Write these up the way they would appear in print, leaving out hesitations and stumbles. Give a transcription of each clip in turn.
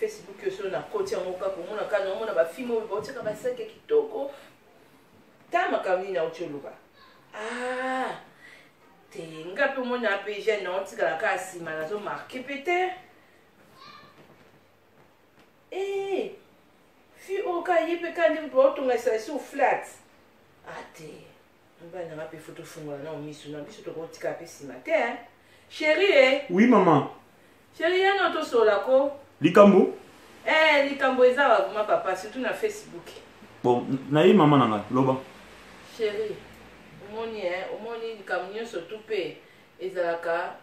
Facebook oyo soki nakoti yango kaka omona kaka naomona bafilme oyo baotiaka basaki ya kitoko. Ta makambo nini nauti oloba. Ah, te nga mpe omona mpe jeune naotikala kaka nsima nazo marke mpe te. Eh, fi oyo kaka ye mpe kaka nde moto baotonga esala flat. Ah te. Mobali na nga pe faut tofungola nao misu na biso tokotikala pe sima te hein. Chérie eh. Oui maman. Chérie ya no tosolola ko. Likambo? Eh likambo eza wa vraiment papa surtout na Facebook. Bon nayebi maman na nga loba. Chérie omoni hein omoni likambo nyonso tout pe ezalaka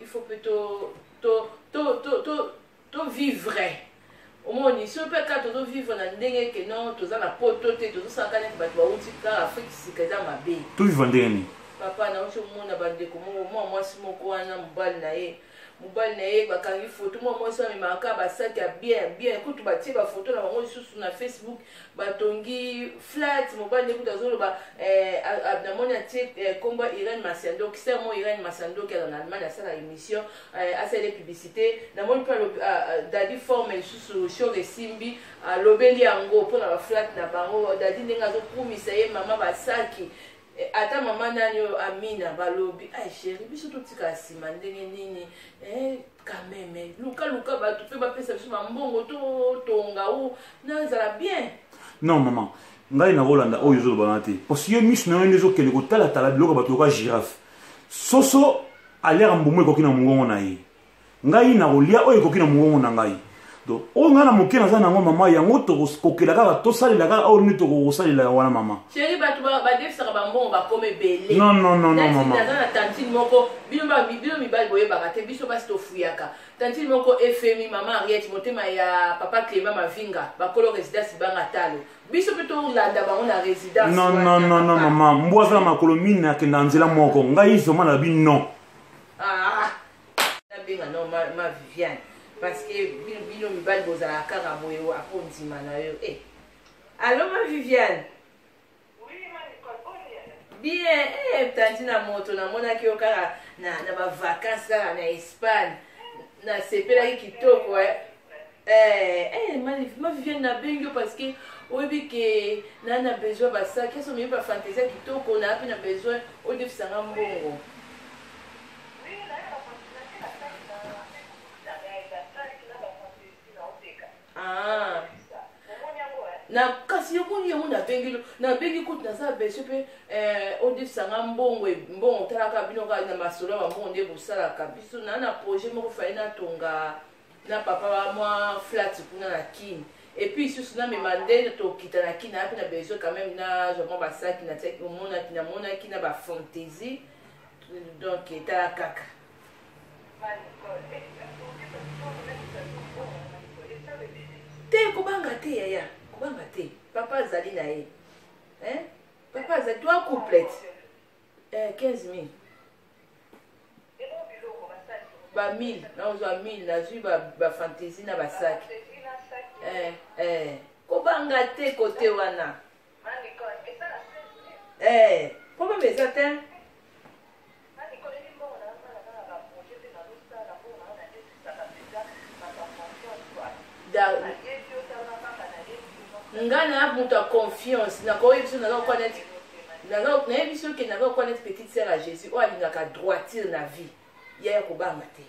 il faut pe to to to to to To vivre omoni soki pe kaka tozo vivre na ndenge ke non toza na poto te tozosala kaka neti bato bawuti kaka Afrique sika eza mabe. To vivre ndenge nini? Papa nauti omona bandeko moko mwa mwasi moko wana mobali na ye mobali na ye bakangi foto mwa mwasi wana amemaka kaka basaki ya bien bien kutu batie bafoto na bango lisusu na Facebook batongi flat mobali nde kutu azoloba eh, namoni atie eh, kombo ya Irène Masiandoki sœur mo Irène Masiandoki aza na Allemagne asala émission eh, asala publicité namoni mpe Dadi forme lisusu show esimbi alobeli yango mpo na baflat na bango Dadi ndenge azokumisa ye mama basaki eh, ata mama nani oyo Amina balobi ay chéri biso totikala nsima ndenge nini eh, quand même luka luka bato mpe bapesa biso bambongo totonga ou nazala bien. Non maman, ngai nakolanda oyo ozoloba wana te parce que yo miso na yo nde ezokende kotalatala biloko ya bato lokola girafe soso aliaka mbuma ekoki na mongongo na ye ngai nakolia oyo ekoki na mongongo na ngai donc oyo ngai na moke naza nango mama yango tokokela kaka tosalela kaka oyo nini tokokosalela yango wana mama. Chéri bato badefisaka bambongo bakoma ebele. Non non non non mama. Naza na tantine moko bino bino mibali boyebaka te biso basi tofuyaka tantine moko efemi mama Henriette motema ya papa Clément Mavinga bakolo résidence Banga Talo biso mpe tolanda bango na résidence. Non non non non mama mbwa aza na makolo mine akenda nzela moko ngai vraiment nalobi non. Ah nabenga no ma, ma Viviane parce que bino, bino mibali bozalaka kaka boye apo ndima na yo eh. Allo ma Viviane. Oui, ma Nicole, boni? Bien, eh, tanti na moto namonaki yo kaka na, na ba vacances kaka na Espagne. Nasepelaki kitoko eh. Eh, eh, ma, ma Viviane nabengi yo parce que oyebi ke na na besoin basaki eso omemi ba fantaisie ya kitoko na mpe na besoin odefisa nga mbongo. Ah. Na kasi omoni yango nabengi nabengi kutu naza besoin mpe eh, odefisa nga mbongo mbongo otalaka bino kaka na masolo ya bambongo nde bosalaka biso na na projet moko fai natonga na papa ba mwa flat kuna na kin et puis lisusu namema nde tokita na kin naya mpe na besoin quand même nazwa mwa basaki natiaki omonaki namonaki na bafantaisie donc etala kaka. Te kobanga te yaya kobanga te papa azali na ye hein? Papa azali toi couplet eh, 15 000 ba 1000 nazwa 1000 nazwi ba fantaisie na basaki eh, eh. Kobanga te kote wana eh, problème eza te. Nga na moto ya confiance nakoyebi biso naza kokwa neti nayebi biso ke naza kokwa neti petite sœur ya Jésus oyo alingaka droiture na vie yaya kobanga te.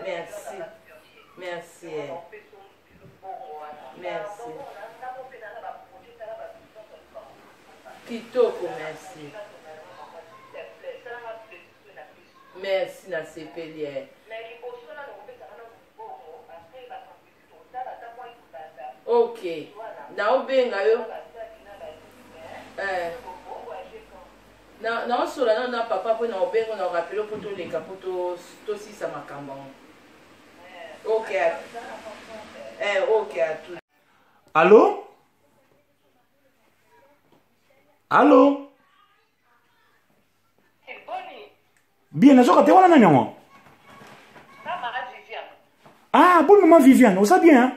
Merci merci merci kitoko merci merci nasepeli eh. Ok naobenga yo eh. Naosola nano na papa mpo na obengo na orapelo mpo toleka mpo tosisa makambo yango. Ok eh, ok atu. Allo allo bien nazoka te wana nani yango? Ah boni mama Viviane oza bien hein?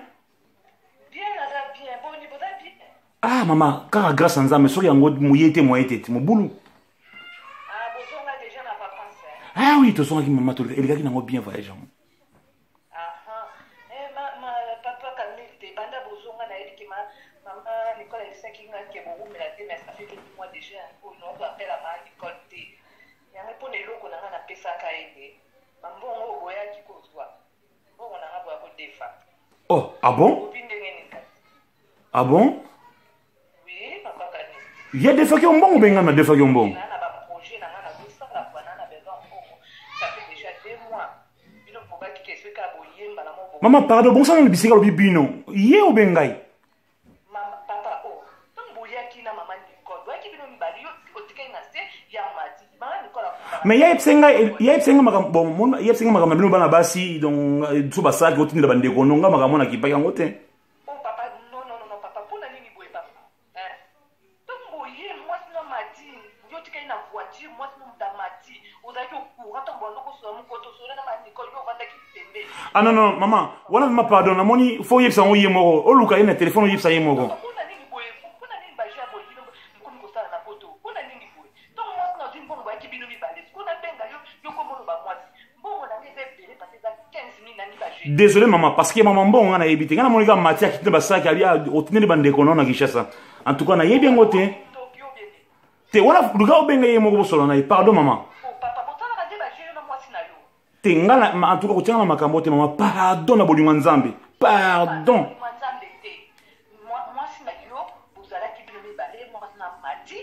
Ah mama kaka grâce ya Nzambe soki yango moye te moye te mobulu. Ah oui, tozongaki mama, elekaki nango bien voyage yango. Eh, papa Camille te, banda bozonga nayebi ke mama Nicole ayebisaki nga ke bowumela te, mais ça fait 2 mois déjà oyo naoko appela ma Nicole te. Yango mpona eloko na nga napesaka ye nde bambongo oyo boyaki kozwa, mbongo na nga boya kodefa. Oh, ah bon? Obi ndenge nini kasi? Ah bon? Oui, papa Camille. Ye defaki yo mbongo, benga na defaki yo mbongo. Na baprojet na nga nazosala kwa na besoin mbongo, ça fait déjà 2 mois. Bino bobaki ke soki kaka boyemba na mo. Mama, pardon, bongosana na bisika olobi bino, ye obe ngai? Mama, papa o ntango boyaki na mama Nicole, boyaki bino mibale, yo otikali na se ya mati, mama Nicole akumbaka. Mais ye ayebisa ngai makambo bon ye ayebisa ngai makambo na bino bana basi, donc so basalaki otindela bandeko no nga makambo nakipaki yango te. Oh papa, non, non, non, papa, mpona nini boye papa? Hein? Ntango boye mwasi na mati, yo otikali na voiture, mwasi no muta mati, ozalaki au courant ntango bando kosola mokoto osola na mama Nicole, yo ovandaki pembeni. Ah non, non, mama wana vraiment pardon, namoni faut oyebisa yango ye moko, oluka ye na telefone, oyebisa ye moko. Papa, mpona nini boye? Mpona nini baje ya boye bino mokomi kosala na poto? Mpona nini boye? Ntango mwasi na ozwi mbongo, bayaki bino mibale, sikoyo nabenga yo, yo komoloba mwasi mbongo na ngai eza ebele parce eza 15 000 nangi baje. Désolé mama, parce que mama, mbongo nga nayebi te. Nga namoni kaka mati akiti na basaki abi otindeli bandeko no na Kinshasa. En tout cas nayebi yango te. Ndoki obieni. Te, wana luka obenga ye moko, bosolola na ye. Pardon mama. O papa, bosalaka nde baje yo na mwasi na yo. Te, nga en tout cas kotianga na makambo te mama, pardon, na bolingo ya Nzambe, pardon. Mwa Nzambe te. Mwasi na yo, bozalaki bino mibale, mwasi na mati,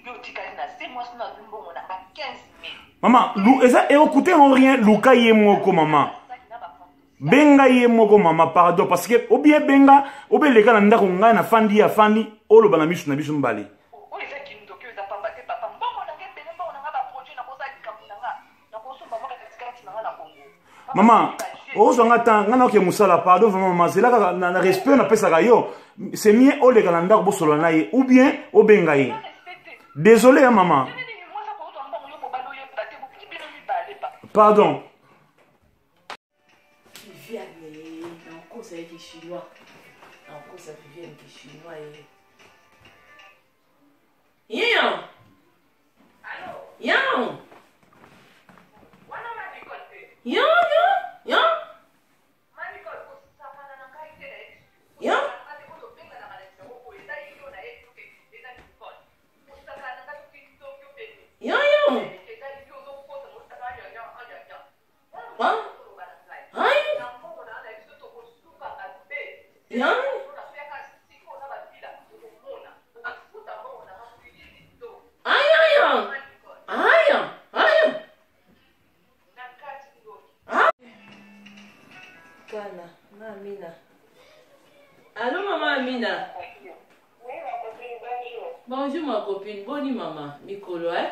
yo otikali na se, mwasi na azwi mbongo na nga 15 000. Mama, eza ekokute yango rien, luka ye moko mama. Basali na bafantasie. Benga ye moko mama, pardon, parce que obie benga obeleka na ndako, ngai nafandi, ye afandi, oloba na miso na biso mibale. Oyo eza kindoki, oyo eza pamba te papa. Mbongo na nga ebele, mbongo na nga baprojet, nakosala likambo na nga, nakosomba mwa katikati na nga na Kongo. Mama, ozwa nga temps, nga naoke mosala. Pardon vraiment mama, zela kaka na respect napesaka yo, c'est mieux oleka na ndako, bosolola na ye ou bien obenga ye. Respect te. Désolé ya mama. Ndenge nini mwasi akozwa mbongo, yo mobali oyeba te? Boki bino mibale pa. Pardon. Viviane, nakosa ye kichinois, nakosa Viviane kichinois ye yan. Allo? Yan. Wana ma Nicole te? Yan, yan, yan. Ma Nicole, kosakana na ngai te na yebi. Ya? Kosakana te, oyo obenganaka na bisango oyo eza yo, nayebi soki eza Nicole. Kosakana na ngai soki soki obeni. Yan, yan. Eza yo ozokosa, osakana ya ya ya ya. Hein? Oloba na ngai. Hein? Na mbongo na nga na biso tokosuka mabe. Yan. Nasoyaka sikoyo na babila, okomona okofuta mbongo na nga moyini to. Ayan, Ma Nicole. ayan, ayan. Na kati ndoki. Kana na Amina. Allo mama Amina. Oui, ma copine, bonjour. Bonjour ma copine, boni mama, mikolo eh?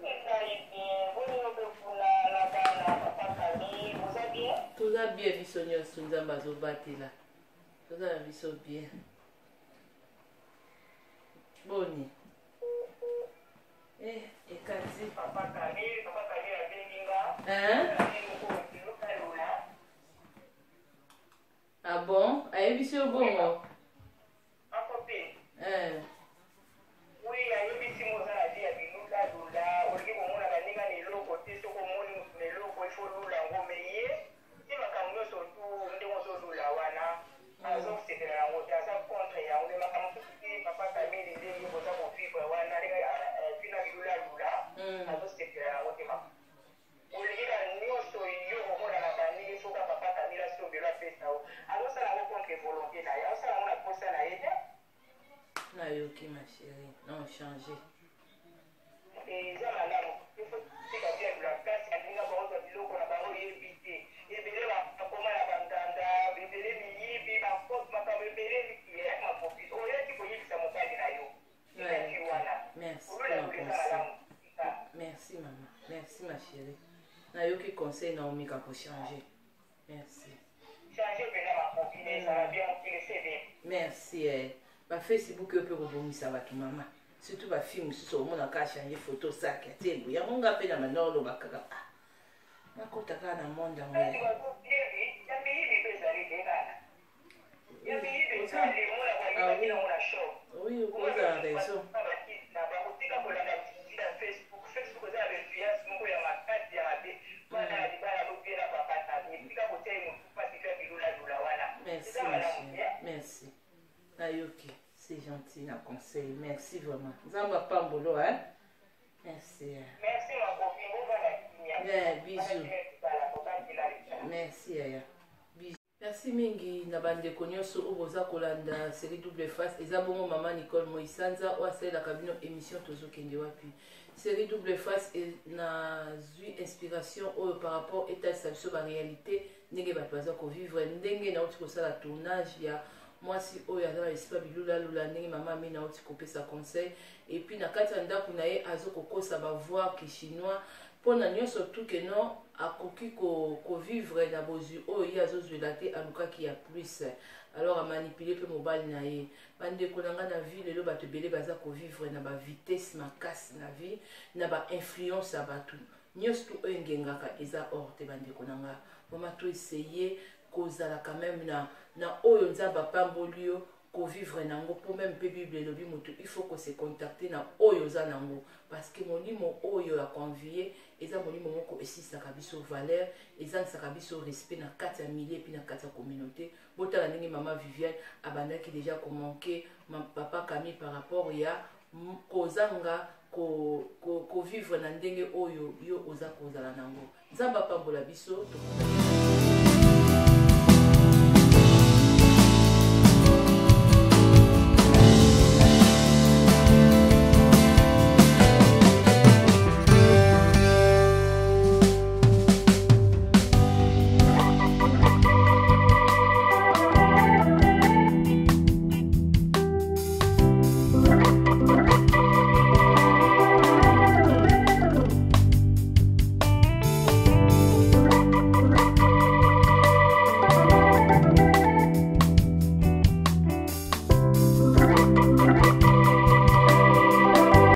Oui, ngai bien. Boni obekuna na bana, papa Camille, boza bien? Toza bien biso nyonso, Nzambe azobatela, toza na biso bien. Boni eh, ekati. Papa Camille, papa Camille abengi nga. Hein? Ah bon, ayebisi yo bongo? Ma copine. Eh. Oui, ayebisi ngo oza na vie ya bilula lula, olingi komona baninga na eloko te, soki omoni motu na eloko ifo lula yango, me ye ti makambo nyonso tu ndenge ozolula wana azosepela yango te, aza contre yango. Me makambo mosusu te papa Camille, ndenge boza kovivre wana, ndenge vina bilula lula, azosepela yango te. Olingi na nyonso yo komona na baningi, soki papa Camille asombelo apesa yo, azosala yango contre volonté na ye, azosala yango na posa na ye te. Nayoki ma chérie, non, change. Eza malamu tika bialula kasi alinga bango biloko na bango oyebi te, ebele bakoma na banganga, ebele miyibi, bakote, makambo ebele. Makopi oyaki koyebisa mobali na yo ekaki wana. Merci pour la conseil. Merci mama, merci ma chérie, nayoki conseil, naomika kochange. Merci. Change mpena makopi, ezala bien, mokili sebe. Merci eh. Bafacebook oyo mpe kobongisa bato mama, surtout bafilme mosusu omonaka achange photo, saki atie boye, yango nga mpe na banda oloba kaka, ah, nakota kaka na monde yango ya. Ya miyibi mpe ezali te kaka, ya miyibi ezali, mona bayibaki nango na shop. Oui, okozala raison. Bakotika kolanda na Facebook. Facebook eza na bainfluence moko ya. gentil na conseil. Merci vraiment. Nzambe apambolo, hein. Merci. Merci ma copine, bovanda kimia. Yeah, bisous. Merci yaya. Bisous. Merci mingi na bandeko nyonso oyo boza kolanda série double face. Eza bongo mama Nicole Moisanza oyo asalelaka bino émission tozokende wapi. Série double face nazwi inspiration oyo par rapport etalisa biso ba réalité ndenge bato baza kovivre, ndenge nauti kosala tournage ya mwasi oyo aza na esika bilulalula, ndenge mama Amina auti kopesa conseil, et puis na kati ya ndako na ye azokokosa bavoir ki chinois mpona nyonso tout ke non akoki kovivre na bozwi oyo ye azozwela te, alukaki ya plus, alors amanipule mpe mobali na ye. Bandeko na ngai, na vie lelo bato ebele baza kovivre na bavitesse makasi na vie, na bainfluence ya bato nyonso tu oyo engengaka eza or te. Bandeko na ngai, vraiment to essaye kozala quand même na oyo Nzambe apamboli yo, kovivre nango, mpo même mpe Bible elobi motu il faut kose contacter na oyo oza nango, parce que molimo oyo ya koenvie eza molimo moko esilisaka biso valeur, ezangisaka biso respect na kati ya milieu mpe na kati ya communauté. Botala ndenge mama Viviane abandaki déjà komanke papa Camille par rapport ya kozanga kovivre na ndenge oyo yo oza kozala nango. Nzambe apambola biso.